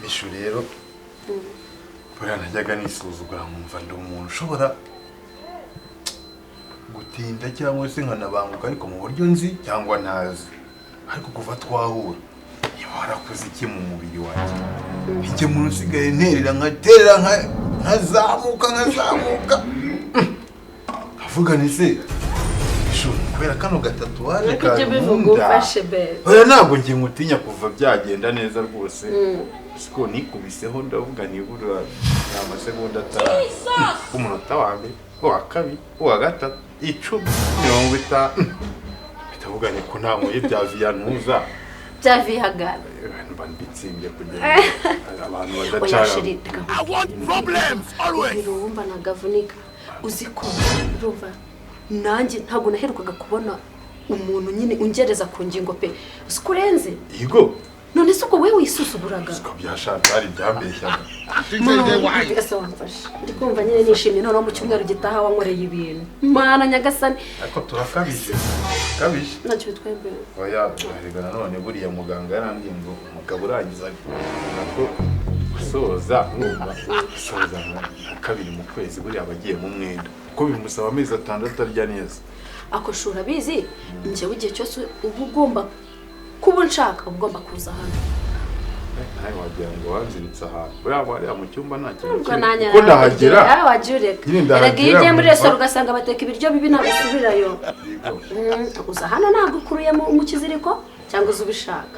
Mishu rero, buriya najyaga nisuzugura, nkumva ndi umuntu ushobora gutinda cyangwa se nkanabanguka, ariko mu buryo nzi cyangwa ntazi. Ariko kuva twahura, niba warakoze iki mu mubiri wanjye, njye muntu usigaye nterera, nkaterera, nkazamuka, nkazamuka, nkavuga ni se Mishu, kubera kano gatatuwaje Ariko ibyo bivuga kankunda. Umfashe be. Oya, ntabwo njye ngutinya kuva byagenda neza rwose. Siko nikubiseho, ndavuga nibura ni amasegonda 5, umunota wa mbere, uwa kabiri, uwa gatatu, 10, 50, bitavuga ni ko ntanyweye bya viyantuza. Bya vihagara. Mba mbitsimbye kugira ngo abantu Oya. badacara. Chéri, reka. I want problems always. Wumva nagavunika, uzi ko urumva nanjye ntabwo naherukaga kubona umuntu nyine ungereza ku ngingo pe. Uzi ko urenze? Yego. None se ubwo wowe wisuzuguraga? Siko bya Shantari byambeshyaga. Ese wamfashe, ndi kumva nyine nishimye. Noneho mu cyumweru gitaha wankoreye ibintu, Mana nyagasani. Ariko turakabije kabije. Ntacyo bitwaye be. Oya, erega nanone buriya muganga yarambwiye ngo umugabo urangiza nako gusoza, urumva, gusoza nka kabiri mu kwezi, buriya aba agiye mu mwenda, kuko bimusaba amezi 6 arya neza. Ako shura abizi, njyewe igihe cyose uba ugomba kuba unshaka, uba ugomba kuza hano. Nawe wagira ngo wanziritse ahantu buriya hariya mu cyumba, nta kintu Ubwo kirimo. nanjye Kuko ndahagera. nawe wajya ureka. Nyine ndahagera, Erega iyo ugiye muri nkumva- resitora ugasanga bateka ibiryo bibi, ntabwo usubirayo. Yego. Uza hano ntabwo ukuruye mu kiziriko cyangwa uza ubishaka.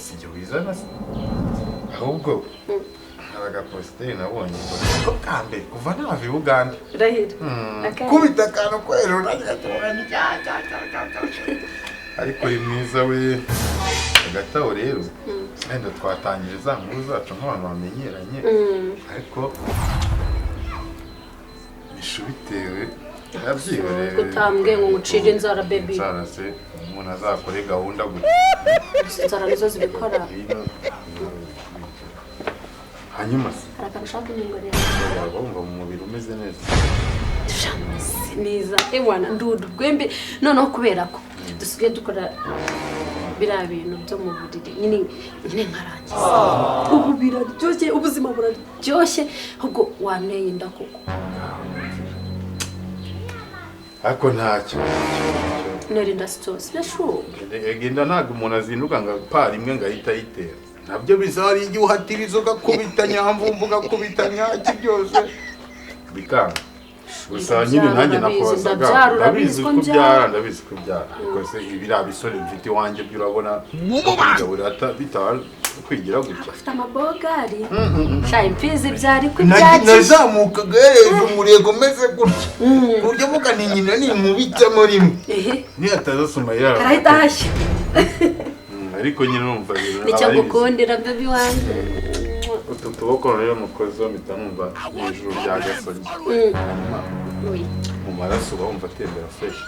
Si jye wizana se? Ahubwo hari agapositeri nabonye ko bwa mbere kuva nava i Buganda. Rahira. Kubita akantu ko hejuru, nanjye gatubona ni cya cya cya cya cya. Ariko uri mwiza we. Hagati aho rero, wenda twatangije za nkuru zacu nk'abantu bamenyeranye, ariko mishu bitewe yabyihoreye. Kutambwiye ngo ngucire inzara, baby. Inzara se umuntu azakore gahunda gutya? Gusa inzara nizo zibikora. Hino, hanyuma se Hari akantu ushaka kunyongorera? Waba wumva mu mubiri umeze neza? Si neza ewana, ndudu rwembe. Noneho kubera ko dusigaye dukora biriya bintu byo mu buriri nyine nyine nkarangiza, ubu biraryoshye, ubuzima buraryoshye. Ahubwo wanteye inda koko? Ariko ntacyo. Ntera inda sitose birashoboka. Genda, ntabwo umuntu azinduka ngo pa rimwe ngo ahite ayitera. Nabyo bizaba igihe uhatiriza, ugakubita nyamvumba, ugakubita nyaki, byose bikanga. Gusa nyine nanjye Ndabyara, nakubazaga. ndabyara, Ndabizi urabizi ko ko mbyara. ubyara, ndabizi ko ubyara. Ariko se ibiriya bisore mfite iwanjye byo, urabona kubigaburira bitaba kwigira gutya? Ufite amabogari sha, imfizi byari ko ibyaki. Nazamukaga hereza umurego umeze gutya, ku buryo mvuga ni nyina ninkubitamo rimwe, Ehe. niyataza Sumayira. Karahita hashya. Ariko nyine urumva ibintu Nicyo aba ari bizima. ngukundira, baby wanjye. Utu tuboko rero mukozi, mpita numva mu ijuru rya gasogi. Hanyuma Oui. mu maraso uba wumva atembera fresh?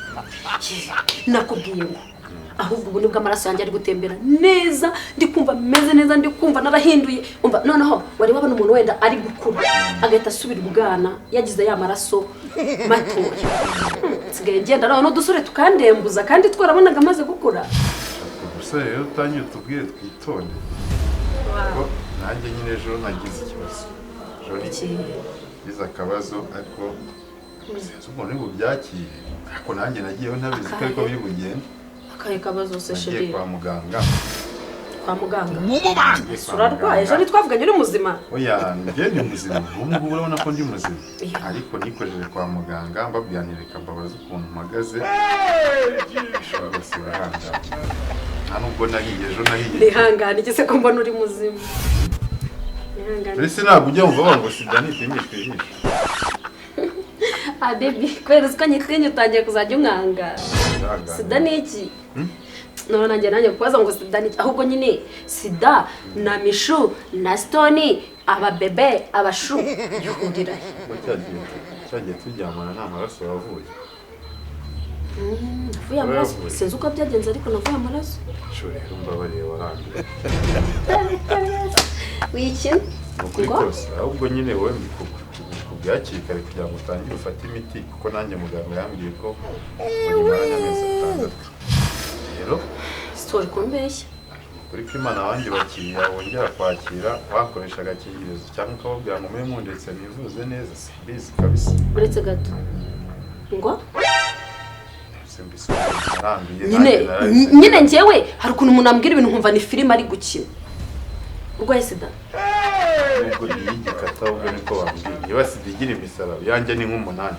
Nakubwiye ngo ahubwo ubu nibwo amaraso yanjye ari gutembera neza, ndi kumva meze neza, ndi kumva narahinduye. Umva, noneho wari wabona umuntu wenda ari gukura agahita asubira ubwana, yagize ya maraso matoya. Nsigaye ngenda noneho n'udusore tukandembuza kandi twarabonaga amaze gukura. Umusore rero utangiye utubwire twitonde, kuko nanjye nyine ejo nagize ikibazo. Ejo nagize akabazo, ariko sinzi ukuntu uri bubyakire. Ariko nanjye nagiyeho ntabizi ko ariko biri bugende. Akahe kabazo se? Nagiye Chéri. kwa muganga. Kwa muganga? Nagiye kwa Urarwaye? Ejo muganga. ntitwavuganye uri muzima? Oya, njye ndi muzima ubu ngubu, urabona ko ndi muzima. Iya. Ariko nikojeje kwa muganga, mbabwira nti reka mbabaze ukuntu mpagaze. Bishobora gusiba hangana, nta nubwo nahiye, ejo nahiye. Nihangane igeze ko mbona uri muzima, nihangane. Mbese ntabwo ujya wumva bavuga ngo sida ntipimishwa ijisho? Ah baby, kubera uzi ko nyitinya utangiye kuzajya unkanga. Ihangane. Sida ni iki? None nanjye kubaza ngo sida ni iki? Ahubwo nyine sida na Mishu na Stone, ababebe, abashu bihurira he? Ko cyagiye turyamana nta maraso yavuye? Navuye amaraso. Waravuye. Sinzi uko byagenze, ariko navuye amaraso. Sho rero mbabariye, waranduye. Wikina. Ni ukuri Ngo? kose. Ahubwo nyine wowe mbikubwiye hakiri kare kugira ngo utangire ufate imiti, kuko nanjye muganga yambwiye ko uyimaranye amezi 6 rero. Sitori kumbeshya. Kuri kwimana abandi bakiriya wongera kwakira wakoresha agakingirizo cyangwa ukababwira ngo mube mundetse nivuze neza, simbizi kabisa. Uretse gato ngo Simbizi, narambiye. Nyine Nanjye narabise. Nyine njyewe hari ukuntu umuntu ambwira ibintu nkumva ni filime ari gukina. Urwaye sida? Nubwo iyigikata, ahubwo niko bambwiye. Niba sida igira imisaraba, yanjye ni nk'umunani.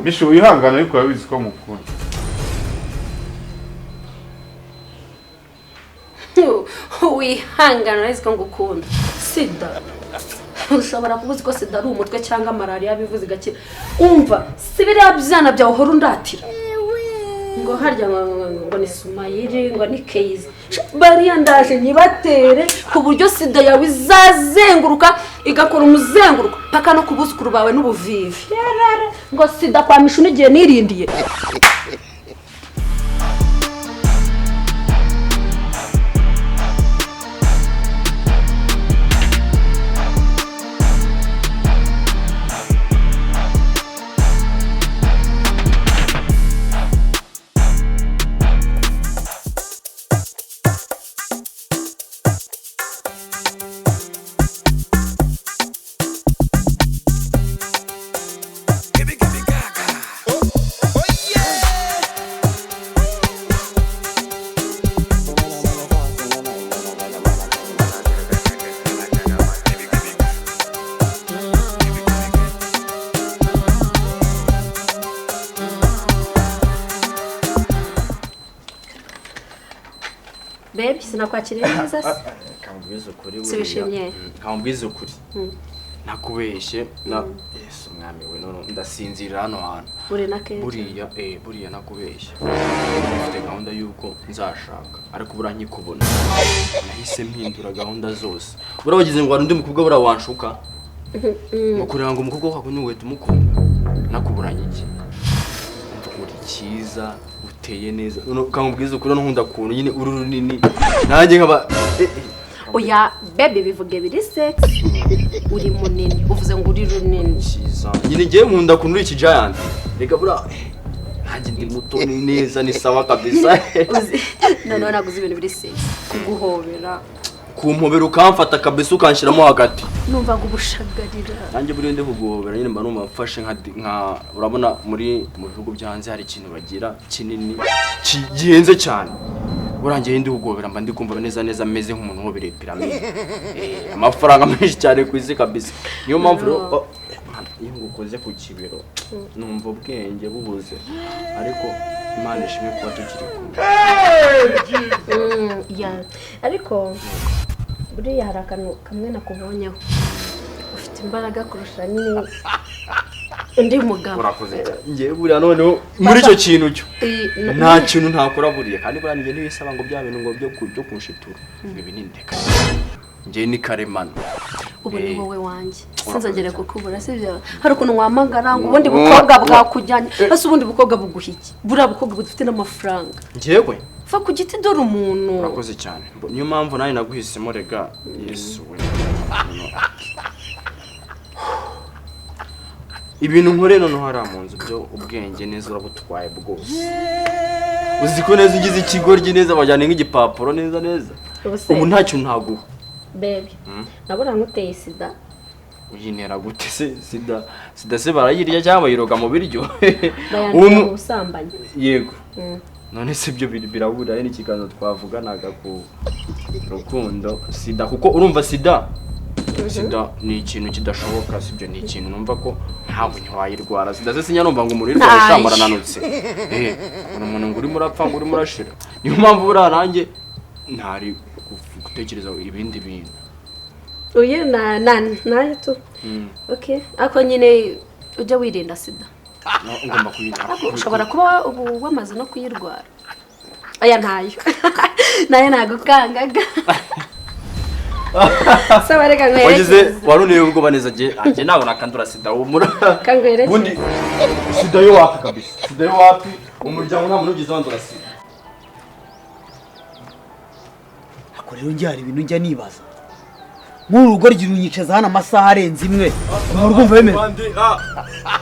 Mishu, wihangane, ariko urabizi ko mukunda. Wihangana, urabizi ko ngukunda. Sida, ushobora kuba uzi ko sida ari umutwe cyangwa malariya bivuze igakira. Umva, si biriya byana byawe uhora undatira ngo harya ngo ni Sumayiri, ngo ni Keyizi. Bariya ndaje nyibatere ku buryo sida yawe izazenguruka, igakora umuzenguruko paka no ku buzukuru bawe n'ubuvivi. Yarara, ngo sida kwa Mishu n'igihe nirindiye. Baby, sinakwakiriye neza se? Kamubwiza ukuri. Si wishimye? Kamubwiza ukuri, nakubeshye na Yesu mwami we, none ndasinzirira hano hantu. Uri na kenshi. Buriya nakubeshye, mfite gahunda y'uko nzashaka, ariko buriya nkikubona nahise mpindura gahunda zose. Buriya wagize ngo hari undi mukobwa buriya wanshuka ngo kureba ngo umukobwa wawe niwe umukunda. Nakuburanye iki? Uri cyiza, uteye neza. None kamubwiza ukuri, nkunda ukuntu nyine uri runini, nanjye nkaba Oya baby, bivuge biri sexy. Uri munini, uvuze ngo uri runini. Cyiza nyine, ngewe nkunda ukuntu uri ikigiant. Reka buriya nanjye ndi muto, ni neza, ni sawa kabisa. Noneho naguze ibintu biri sexy, kuguhobera. Kumpobera ukamfata kabisa, ukanshyiramo hagati. Numvaga ubushagarira. Nanjye buriya ndi kuguhobera nyine mba numva mfashe nka urabona muri mu bihugu byo hanze hari ikintu bagira kinini gihenze cyane. Buriya ngewe ndi kuguhobera mba ndi kumva neza neza meze nk'umuntu uhobereye piramide. Amafaranga menshi cyane ku isi kabisa. Niyo mpamvu rero iyo ngukoze ku kibero numva ubwenge bubuze, ariko Imana ishimwe kuba tukiri kumwe. Ya, ariko buriya hari akantu kamwe nakubonyeho, ufite imbaraga kurusha nyine undi mugabo. Urakoze cyane. Ngewe buriya noneho muri icyo kintu cyo nta kintu ntakora buriya, kandi buriya njye ntibisaba ngo bya bintu ngo byo kunshitura, ibi ni ndeka, njye ni karemano. Ubu ni wowe wanjye, sinzongere kukubura, sibyo? Hari ukuntu wamagara ngo ubundi bukobwa bwakujyanye, ese ubundi bukobwa buguha iki? Buriya bukobwa budafite n'amafaranga. Njyewe va ku giti, dore umuntu. Urakoze cyane. Niyo mpamvu nawe naguhisemo rega. Yesu we, ibintu nkore noneho hariya mu nzu byo ubwenge neza urabutwaye bwose. Uzi ko neza ugize ikigoryi neza bajyana nk'igipapuro neza neza. Ubu nta kintu ntaguha. Baby, nabona nkuteye sida. Uyintera gute se sida? Sida se barayirya cyangwa bayiroga mu biryo? Bayandura mu busambanyi. Yego. None se ibyo birabura n'ikiganza twavuganaga ku rukundo sida, kuko urumva sida ni ikintu kidashoboka, sibyo? Ni ikintu numva ko ntabwo ntiwayirwara sida se. Sinya numva ngo umuntu urwaye ishamba arananutse, umuntu ngo urimo urapfa, ngo urimo urashira. Niyo mpamvu buriya nanjye ntari gutekereza ibindi bintu. Uyu na nayo tu. Okay, ariko nyine ujya wirinda sida. Ngomba kuyirinda. Ushobora kuba ubu wamaze no kuyirwara. Oya ntayo. Nayo nagukangaga. Sawa, reka nkwereke. Wagize waruneye ubwoba neza. Nge nge ntabwo nakandura sida humura. Kangwereke. Ubundi sida yo wapi kabisa. Sida yo wapi? Umuryango nta muntu ugize wandura sida. Ako rero njye hari ibintu njya nibaza. Nk'uru rugo runyicaza hano amasaha arenze imwe. Urumva bemeze?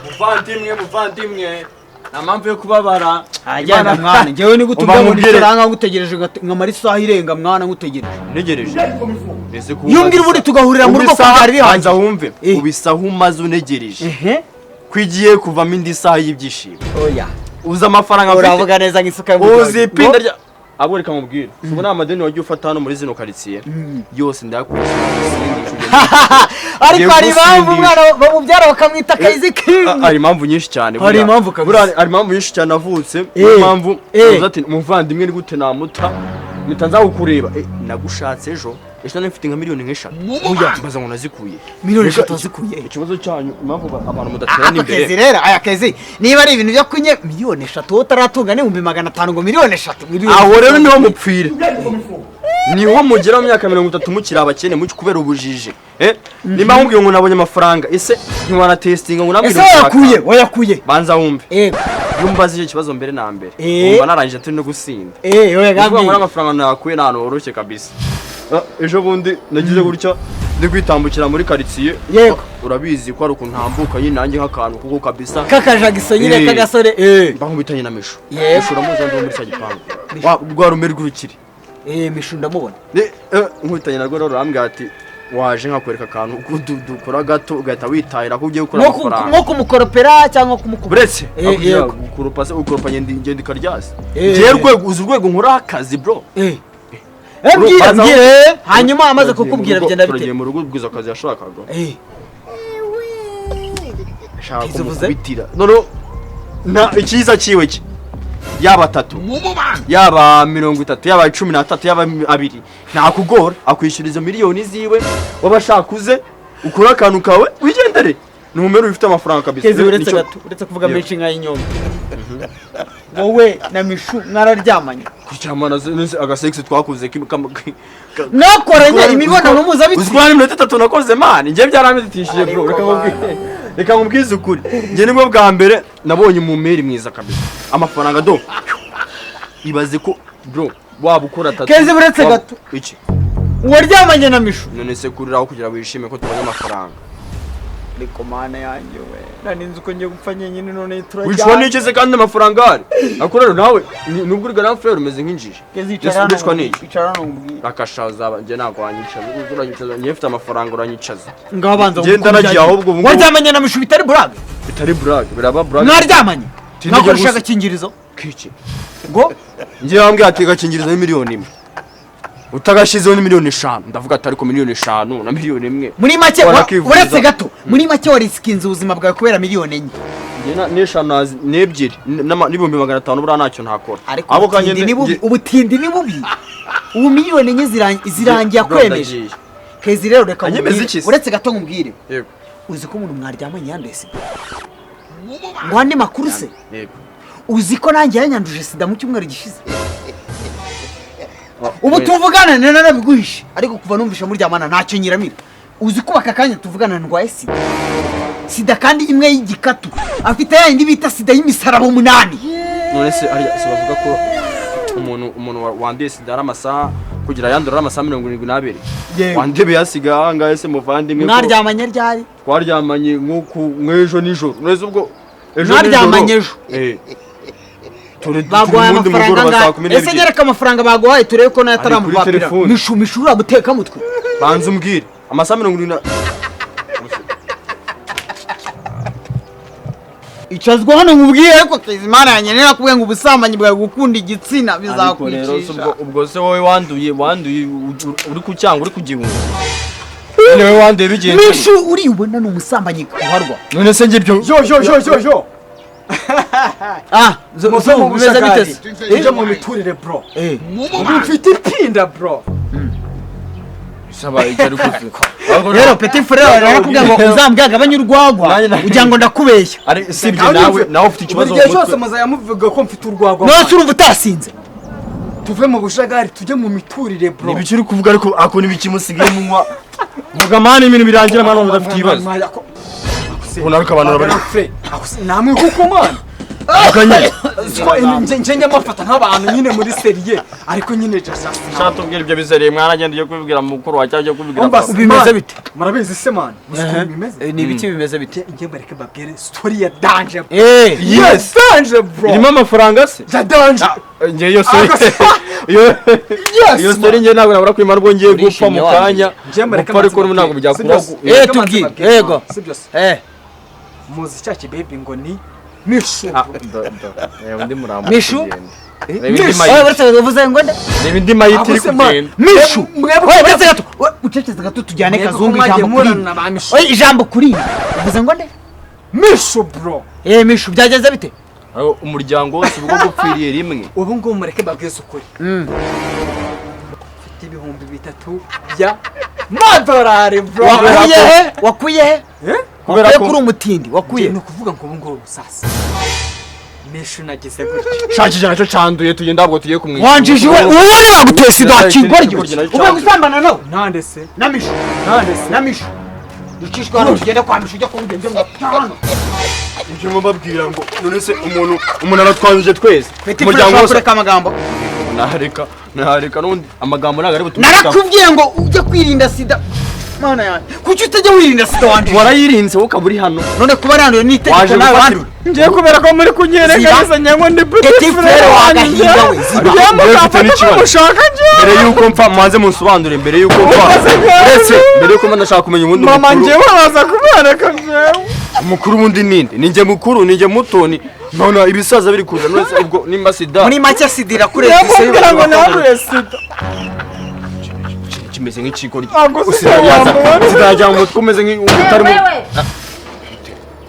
Muvandimwe, muvandimwe. Nta mpamvu yo kubabara. Ajyana mwana, njyewe ni gute Umva ubwo nkubwire. nicara ngutegereje nkamara isaha irenga mwana ngutegereje. Ntegereje. Ese ko Iyo umbwira ubundi tugahurira mu rugo ko byari bihagije. Banza wumve. Eh. Ubisaho umaze unegereje. Ehe. Kwigiye kuvamo indi saha y'ibyishimo. Oya. Uzi amafaranga mfite. Uravuga neza nk'isuka y'umugabo. Uzi ipinda rya abo, reka mubwire. Ubu ni amadeni wagiye ufata hano muri zino karitsiye yose ndayakwishyura. Ariko Ngiye hari impamvu gusindisha. umwana bamubyara bakamwita Kayizi King. Hari impamvu nyinshi cyane. Hari impamvu kabisa. Buriya hari impamvu nyinshi cyane navutse. Niyo mpamvu uvuze ati umuvandimwe ni gute namuta, mpita nza kukureba. Nagushatse ejo, ejo nari mfite nka miliyoni nk'eshatu. Oya, mbaza ngo nazikuye. Miliyoni Reka 3 wazikuye? Ikibazo cyanyu, impamvu abantu mudaterana Ako imbere. Kezi rero, aya Kezi, niba ari ibintu byo kunye miliyoni 3, wowe utaratunga n'500,000 ngo miliyoni 3, miliyoni Aho rero 3. niho mupfira, niho mugera mu myaka 30 mukiri abakene muki kubera ubujiji. Nimba nkubwiye ngo nabonye amafaranga, ese ntiwanatestinga ngo nabwire Ese wayakuye, wayakuye? Banza wumve. Iyo umbaza icyo kibazo mbere na mbere, wumva narangije turi no gusinda. Oya. Kuvuga ngo Gambye. n'amafaranga nayakuye ni ahantu horoshye kabisa. Ejo bundi nagize gutya ndi kwitambukira muri karitsiye. Urabizi ko hari ukuntu ntambuka nyine nanjye nk'akantu kuko kabisa. Kakajagiso nyine. Kagasore. Mba nkubitanye na Mishu. Yego. Mishu uramuzi, wo muri cya gipangu. Rwa rume rw'urukiri. Mishu ndamubona. Nkubitanye narwo rero rurambwira ati waje nkakwereka akantu dukora gato ugahita witahira ko ugiye gukora Nko amafaranga. Nko kumukoropera cyangwa kumukubita? Uretse akubwira Yego. gukoropa se, ukoropa ngenda ikaryasi. Eh. Ngewe rwego, uzi urwego nkora akazi, bro? Mbwira. Baza- Mbwira, hanyuma amaze Turagiye mu kukubwira rugo- bigenda bite? Turagiye mu rugo, ubwiza akazi yashakaga. Ashaka Kizi uvuze? kumukubitira noneho nta icyiza cyiwe cye, yaba atatu, yaba 30, yaba 13, yaba abiri, ntakugora, akwishyura izo miliyoni ziwe. Waba ashaka uze ukore akantu kawe wigendere, ni umumero ufite amafaranga kabisa. Kezi, uretse Nicyo- gato, uretse kuvuga Yego. menshi nk'ay'inyombe, wowe na Mishu mwararyamanye? Kuryamana agasex twakoze Mwakoranye imibonano Uzi mpuzabitsina? ko hari iminota 3 nakoze, man? Njye byarameditishije, bro. Reka nkubwire, reka nkubwize ukuri, njye nibwo bwa mbere nabonye umumeri mwiza kabisa. Amafaranga do, ibaze ko bro waba ukora atatu. Kezi, uretse gato. Iki? Waryamanye na Mishu? None se kuriraho kugira wishime ko tubonye amafaranga? Ariko mana yanjye we, nari nzi ko ngiye gupfa nyenyine, none Wicwa turajyana. n'iki se kandi amafaranga ahari? Ariko rero nawe nubwo uri grand frère umeze nk'injiji. Kezi, Ese icara hano. wicwa n'iki? Icara hano nkubwire. Akashaza, njye ntabwo wanyicaza, uranyicaza njye mfite amafaranga, uranyicaza. Ngaho banza Njye wumve uko ndanagiye byagenze. ahubwo ubu ngubu. Waryamanye na Mishu bitari burage? Bitari burage, biraba burage. Mwaryamanye? Tindi Mwakoresha gusa. agakingirizo? Kiki? Ngo Njye bambwiye ati gakingirizo ni miliyoni 1, utagashyizeho ni miliyoni 5. Ndavuga ati ariko miliyoni 5 na miliyoni 1. Muri make Wanakivuza. uretse gato, muri make warisikinze ubuzima bwawe kubera miliyoni 4. Njye n'eshanu n'ebyiri n'500,000 buriya ntacyo ntakora. Ariko Abo ubutindi kanyende ni bubi, ubutindi ni bubi. Ubu miliyoni 4 zirangiye Bro, akwemeje. ndagiye. Kezi rero, reka Anyemeza nkubwire. iki se? Uretse gato nkubwire. Yego. Uzi ko umuntu mwaryamanye yanduye sida? Ngo andi makuru se? Yego. Uzi ko nanjye yanyanduje sida mu cyumweru gishize? Ubu Wait. tuvugana narabiguhishe, ariko kuva numvisha muryamana ntacyo nyiramira. Uzi ko aka kanya tuvugana ndwaye sida? Sida kandi imwe y'igikatu afite, yayindi bita sida y'imisaraba 8. None se harya si bavuga ko umuntu wanduye sida ari amasaha kugira yandura, ari amasaha 72? Yego. Wandebe yasiga ahangahe se, muvandimwe, ko Mwaryamanye ryari? Twaryamanye nk'uku nk'ejo nijoro. None se ubwo ejo Mwaryamanye nijoro? Ejo? Eh. Turi Baguhaye turi mu wundi amafaranga mugoroba saa angahe? kumi Ese n'ebyiri. nyereka amafaranga baguhaye turebe ko nayo Ari kuri ataramuvapira. telefone. Mishu, Mishu uriya mutekamutwe. Banza umbwire amasaha 70 na Icazwa hano nkubwire. Ariko Kizimana yanjye, nakubwiye ngo ubusambanyi bwawe, gukunda igitsina, Ariko rero se bizakwicisha. ubwo se wowe wanduye uri kucyanga, uri kugihunga nyine, wowe wanduye bigenze bite? Mishu uribona ni umusambanyi uharwa. None se njye ibyo Yo yo yo yo yo. Ah, Muve mu bimeze bite bushakari. se? Tujye mu miturire, bro. Ubu mfite ipinda, bro. Saba icyo ari kuvuga. Rero petit frère narakubwiye ngo uzambwira agabanye urwagwa, Nanjye ugira ngo ndakubeshya. Ari sibye, nawe ufite ikibazo Buri gihe mu cyose mutwe. muzajya muvuga ko mfite urwagwa. None se urumva utasinze? Tuve mu bushagari tujye mu miturire, bro. Ni ibiki uri kuvuga? Ariko ako ni ibiki musigaye munywa? Vuga man, ibintu birangira man, udafite ibibazo. Ubona ariko abantu bari Namwe kuko man. Vuga nyine. Nje njya mbafata nk'abantu nyine muri sérieux, ariko nyine just Shaka tubwira ibyo bizereye mwana, agenda ujye kubibwira mukuru wawe cyangwa ujye kubibwira Umva, papa. Bimeze man, bite? Murabizi se man, muzi ukuntu bimeze? Ni ibiki bimeze bite? Njye mbareke babwire story ya danger. Yes. Danger, bro. Irimo amafaranga se? Ya danger. Ngewe iyo story, iyo story ngewe ntabwo nabura kwimara ubwo ngiye gupfa mu Urishimye. kanya. Njye mbareke Gupfa ariko mbanze ntabwo mbabwire. byakuraho. Si byose? Eh, tubwire. Mbanze mbabwire, Yego. si byose? Muzi cya kibebi ngo ni Mishu? Reba undi murambo Mishu? uri kugenda. Reba indi Oya, mayiti. uretse uvuze ngo nde? Reba indi mayiti iri Ahubwo se man, kugenda. Mishu. Mwebwe Oya, uretse gato. Oya, ucecetse gato tujyane. Mwebwe ko Kazungu, mwagiye ijambo kuri muhorana na ba Mishu. Oya, ijambo kuri uvuze ngo nde? Mishu, bro. Mishu byagenze bite? Aho umuryango wose ubwo gupfiriye rimwe. Ubu ngubu mureke babwize ukuri, mfite 3000 bya madolari, bro. Wakuye he? Wakuye he? Eh? Kubera Wakuye ko- kuri umutindi wakuye? Ni ukuvuga ngo ubu ngubu sasa Mishu nagize gutya. Shakisha nacyo cyanduye, tugenda ntabwo tugiye kumwishyura. Wanjiji we, wowe baguteye sida wakigoryo uvuye gusambana nawe. Nande se? Na Mishu. Nande se? Na Mishu. Ducishwa hano tugende kwa Mishu, ujya kumubwira ngo hano. Ibyo mubabwira ngo none se umuntu aratwanduje twese. Petit Umuryango frère, wose. kureka amagambo. Nareka n'ubundi amagambo ntabwo ari butume. Narakubwiye ngo ujye kwirinda sida. Mana yanjye, kuki utajya wirinda sida wanjye? Warayirinze wowe ukaba uri hano. None kuba nanduye ni itegeko Waje nawe gufatira- wandura? Ngiye kubera ko muri kunyerekaniza nyangwa ndi Petit frère wagahinda we, ziba. Njyewe Njyewe mfite mukafata n'ikibazo. ko mushaka njyewe. Mbere yuko mpfa mubanze munsobanure, mbere yuko mpfa. Umaze nkawe. Uretse mbere yuko mba ndashaka kumenya ubundi Mama, mukuru. njyewe araza kubereka njyewe. Umukuru ubundi ninde? Ni njye mukuru? Ni njye muto? Ni none ibisaza biri kuza none se ubwo nimba sida Muri make sida irakurenze. Yamubwira ngo nanduye sida. Kimeze nk'ikigoryi. Ntabwo sida Sida yaza wamubona. sida yajya mu mutwe umeze nk'utarimo. Wewe.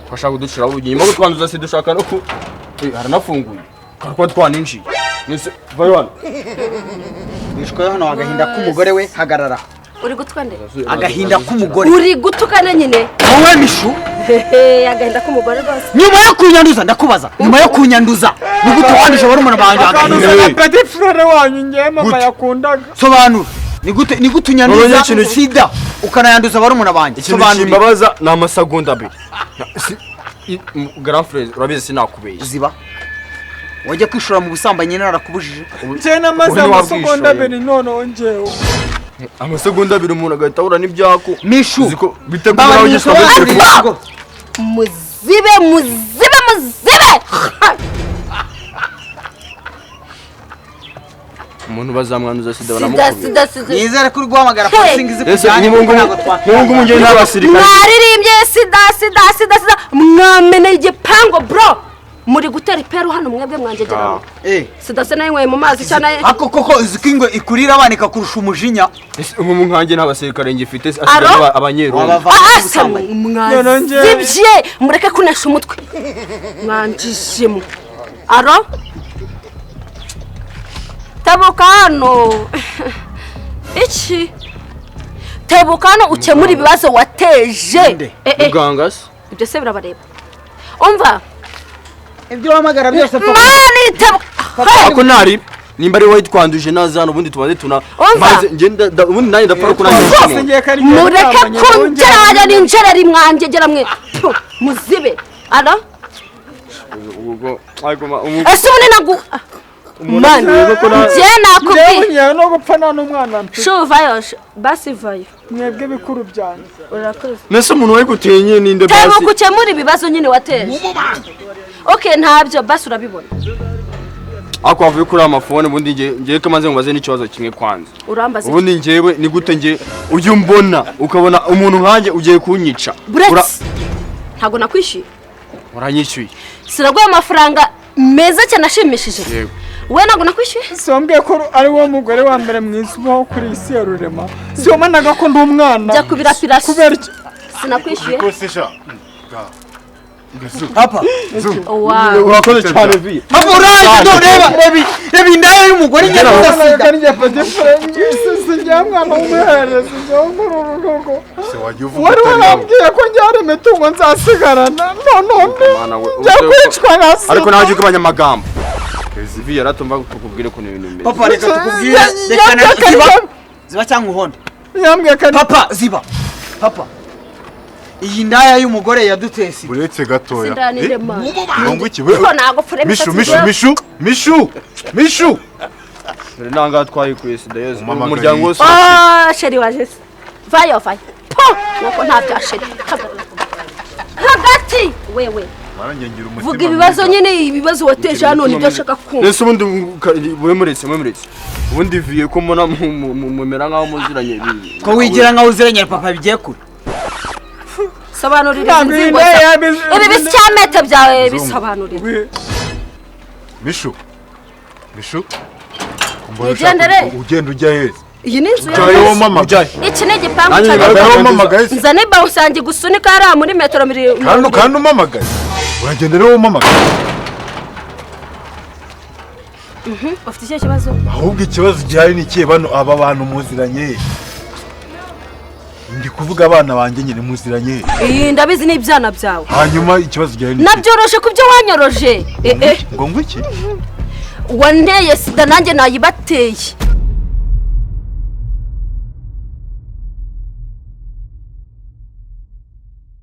Twashaka kuduciraho ubugingo nyuma yo kutwanduza sida ushaka no ku haranafunguye twari kuba twaninjiye. Nese vayo hano. Mishko hano, agahinda k'umugore we, hagarara. Uri gutuka nde? Agahinda k'umugore. Uri gutukana nyine. Wowe Mishu. Hehe, agahinda k'umugore rwose. Nyuma yo kunyanduza, ndakubaza, nyuma yo kunyanduza ni gute wanduje barumuna banjye agahinda? Akanduza na petit frère wanyu njyewe mama yakundaga. Sobanura, ni gute unyanduza None ikintu- sida ukanayanduza barumuna banjye? Ikintu Sobanura. kimbabaza ni amasegonda abiri. Grand frère, urabizi sinakubeshya. Ziba, wajya kwishora mu busambanyi narakubujije. Njyewe namaze Ubu amasegonda ntiwabwishoye. 2 noneho njyewe. Amasegonda 2 umuntu agahita ahura n'ibyako. Mishu. Uzi ko bitegura Mbabarira, ugishwa usobanurire. telefone. Muzibe, muzibe, muzibe. Umuntu bazamwanduza sida Sida, baramukubita. sida, sida. Nizere ko uri guhamagara Hey. polisi ngo ize Ese kujyane, nk'ubu kuko ngubu ntabwo nk'ubu ngubu njyewe n'abasirikare. Mwaririmbye sida, sida, sida, sida, mwameneye igipangu, bro. Muri gutera iperu hano mwebwe mwangegeramo. Sida se nayinyweye mu mazi cyane? Ako koko uzi ko ingwe ikurira abana ikakurusha umujinya? Ese nk'ubu nkanjye nta basirikare ngifite, Aro? asigaye abanyerondo. Wabavanga mu Asa busambanyi. mwazibye, mureke kunesha umutwe mwanjijimwe. Aro, tebuka hano. Iki, tebuka hano ukemura ibibazo wateje. Nde? Muganga se? Ibyo se birabareba? Umva. Ibyo uhamagara byose papa. Mani, tebuka. Hey! Ako ntari nimba ari wowe twanduje naza hano ubundi tubanze tuna Umva. maze njye ubundi nanjye ndapfa ariko nanjye Rwose ndishimye. ngiye kari Mureke kungeranya n'injereri mwangegera mwe. Pfu, muzibe. Aro. Ubwo ariko Ese ubundi nagu mani njye nakubwiye. Ngiye no gupfa nta n'umwana mfite. Shuvayo, basi vayo. Mwebwe bikuru byanjye. Urakoze. Nese umuntu wari gutinye ninde basi? Tebuka ukemura ibibazo nyine wateje. Okay, ntabyo, basi urabibona. Ako wavuye kuri amafone ubundi njye ko maze mubaze n'ikibazo kimwe kwanza. Urambaza iki? Ubundi njyewe ni gute njye ujya umbona ukabona umuntu nkanjye ugiye kunyica? Buretse, ntabwo nakwishyuye? Uranyishyuye. Siraguye amafaranga meza cyane ashimishije. Yego. We, ntabwo nakwishyuye? Si wambwiye ko ari wo mugore wa mbere mwiza ubaho kuri iyi si ya rurema? Si wamanaga ko ndi umwana? Jya kubirapirasi. Kubera iki? Sinakwishyuye? Rwose sha. Papa. Wow. Urakoze cyane vi. Papa, uraje? Do, reba, reba, reba indaya y'umugore inyanduza sida. Njye petit frère sinjya mwana w'umuhereza njyewe muri uru rugo. Se wajya uvuga Wari utari wowe. warambwiye ko njye hari imitungo nzasigarana, none Mana we, njya kwicwa na sida. Ariko nawe ujye ugabanya amagambo vi, yaratumva tukubwire ukuntu ibintu bimeze. Papa, reka tukubwire, reka na ziba, ziba cyangwa uhonde. Yambwiye ko ari Papa, ziba. Papa, Iyi ndaya y'umugore yaduteye sida. Uretse gatoya. Sindanire ma. Ngo iki we? Ko nagufure Mishu, imisatsi Mishu, yawe. Mishu, Mishu, Mishu. Dore nangaha twayikuye sida yose. Umamagaye. Umuryango wose. Oh, chéri waje se. Vayo vayo. Po! Nuko nta bya chéri. Hagati wewe. Warangengira umutima. Vuga ibibazo nyine, ibibazo wateje hano nibyo nshaka kumva. Ese ubundi mwe muretse ubundi viye ko mbona mumera nkaho muziranye Ko wigira nkaho uziranye na papa bigiye kure. Sobanurira izi Ntabwo nzingo iyi zawe. ndaya Ibi bisyamete byawe bisobanurira. Mishu. Mishu. Wigendere. Ugenda ujya heza. Iyi ni inzu Ujyayo yawe. wamamagaye. Iki ni igipangu Nanjye cyanjye. Ujyayo wamamagaye. Nzane bounce yanjye gusunika hariya muri metero mirongo. Kandi umamagaye. Uragenda rero wamamagaye. Ufite ikihe kibazo? Ahubwo ikibazo gihari ni ikihe? Bano aba bantu muziranye? Ndi kuvuga abana banjye nyine, muziranye? Iyi ndabizi ni ibyana byawe. Hanyuma ikibazo gihari ni ikihe? Nabyoroshe ku byo wanyoroje. Ngo iki? Wanteye sida, nanjye nayibateye.